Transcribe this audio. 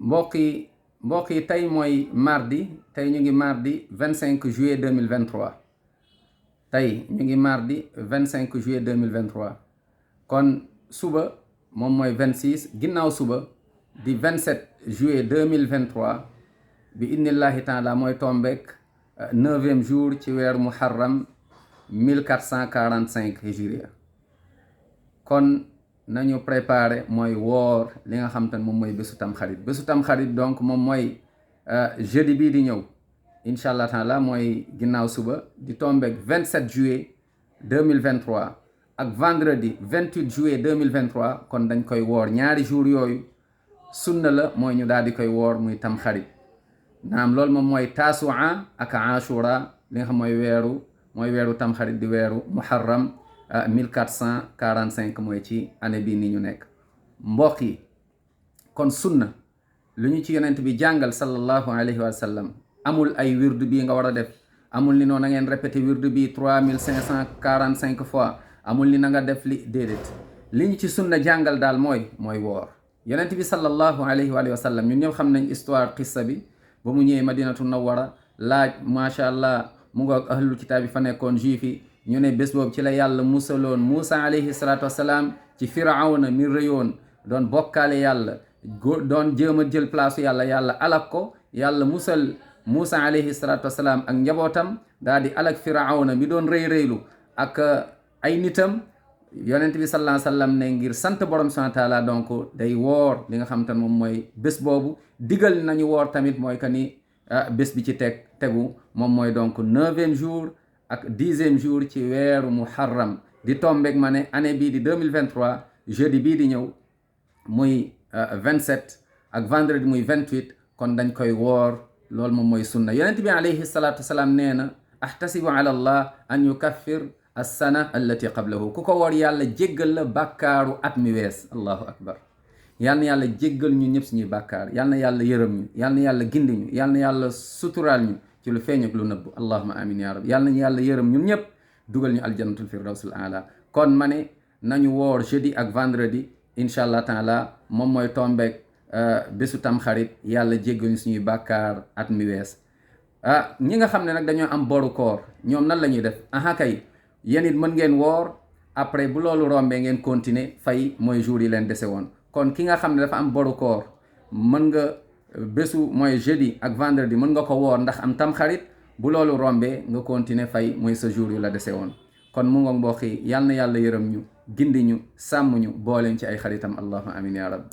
mbokk yi tey mooy mardi tey ñu ngi mardi 25 juillet 2023 tey ñu ngi mardi 25 juillet 2023 kon suba moom mooy 26 ginnaaw suba di 27 juillet 2023 bi idnillahi taala mooy tombeek 9e jour ci weeru muharram 1445 hijriya kon nañu préparé mooy woor li nga xam te ne moom mooy bésu tamxarit donc moom mooy jeudi bii di ñëw incha allah taala mooy ginnaaw suba di tombeek 27 juillet 2023 ak vendredi 28 juillet 2023 kon dañ koy woor ñaari jour yooyu sunna la mooy ñu daal di koy woor muy tamxarit naam loolu moom mooy taasua ak ashura li nga xam mooy weeru tamxarit di weeru muharram 1445 mooy ci année bii ni ñu nekk mbokk yi kon sunna lu ñu ci yonent bi jàngal sallallahu alayhi wa sallam amul ay wirdu bii nga war a def amul ni noonu na ngeen répété wirdu bii 3545 fois amul ni na nga def li déedéet li ñu ci sunna jàngal daal mooy woor yonent bi sallallahu alayhi wa sallam ñun ñëpp xam nañ histoire qissa bi ba mu ñëwee madinatu nawwara laaj macha allah mu nga ahlul kitaab bi fa nekkoon juif yi ñu ne bés boobu ci la yàlla musaloon Muusa alayhi salaatu wasalaam ci firawna mi rëyoon doon bokkaale yàlla doon jéem a jël place yàlla alak ko yàlla musal Muusa alayhi salaatu wasalaam ak njabootam daal di alak firawna mi doon rëylu ak ay nitam yonent bi sallallahu alayhi wasallam ne ngir sant borom subhanahu wa taala donc day woor li nga xam te ne moom mooy bés boobu digal nañu woor tamit mooy que ni bés bi ci tegu moom mooy donc 9e jour ak 10e jour ci weeru muharram di tombeek ma ne année bii di 2023 jeudi bii di ñëw muy 27 ak vendredi muy 28 kon dañ koy woor loolu moom mooy sunna yonent bi alayhi salatu wasalaam nee na ahtasibu ala allah an yukaffir as-sana allati qablahu ku ko woor yàlla jéggal la bàkkaaru at mi wees allahu akbar yal na yàlla jéggal ñu ñëpp suñuy bàkkaar yal na yàlla yërëm ñu yal na yàlla gindi ñu yal na yàlla suturaal ñu ci lu feeñ ak lu nëbb allahuma amin ya rabbi yal nañu yàlla yërëm ñun ñëpp dugal ñu aljannatul firdawsul aala kon ma ne nañu woor jeudi ak vendredi incha allah taala moom mooy tombeek bésu tamxarit yàlla jéggal ñu suñuy bàkkaar at mi wees ñi nga xam ne nag dañoo am boru koor ñoom nan la ñuy def kay yéen it mën ngeen woor après bu loolu rombee ngeen continuer fay mooy jour yi leen dese woon kon ki nga xam ne dafa am boru koor mën nga bésu mooy jeudi ak vendredi mën nga ko woor ndax am tamxarit bu loolu rombee nga continuer fay mooy sa jour yu la dese woon kon mu nga mbokk yi yal na yàlla yërëm ñu gindi ñu sàmm ñu booleen ci ay xaritam allahumma amin ya rabbi